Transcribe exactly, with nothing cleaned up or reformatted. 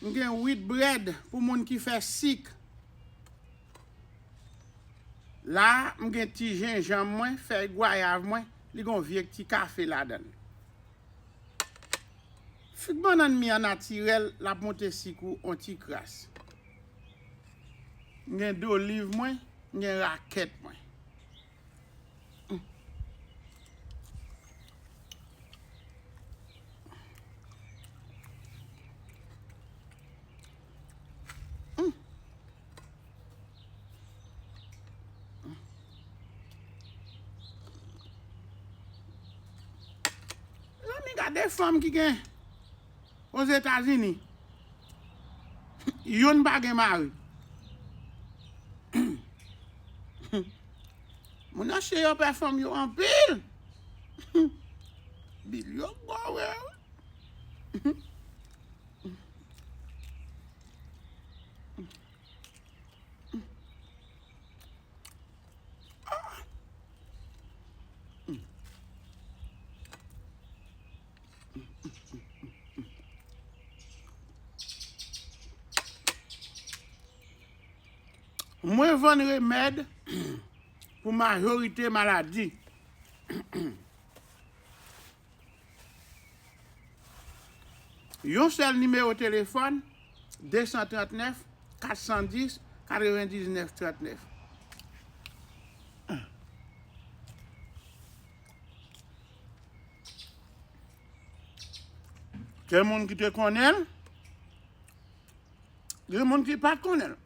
M gen wheat bread pou moun ki fè sik. La, m gen ti jenjanm mwen, fèy gwayav mwen, li gon vye ti kafe ladan l. Fig bannann mi an natirèl, l ap monte sik ou on ti kras. M gen doliv mwen, m gen rakèt mwen. Zanmi, gade fanm ki gen Ozetazini. Youn pa gen mari. Moun nan che yo pè fanm yo anpil. Bil yo gwo, wi. Mwen vann remèd pou majorite maladi. Yon sèl nimewo telefòn, de san trannèf, kat san dis, katrevendiznèf trannèf. Gen moun ki te konnen l, gen moun ki pa t konnen l.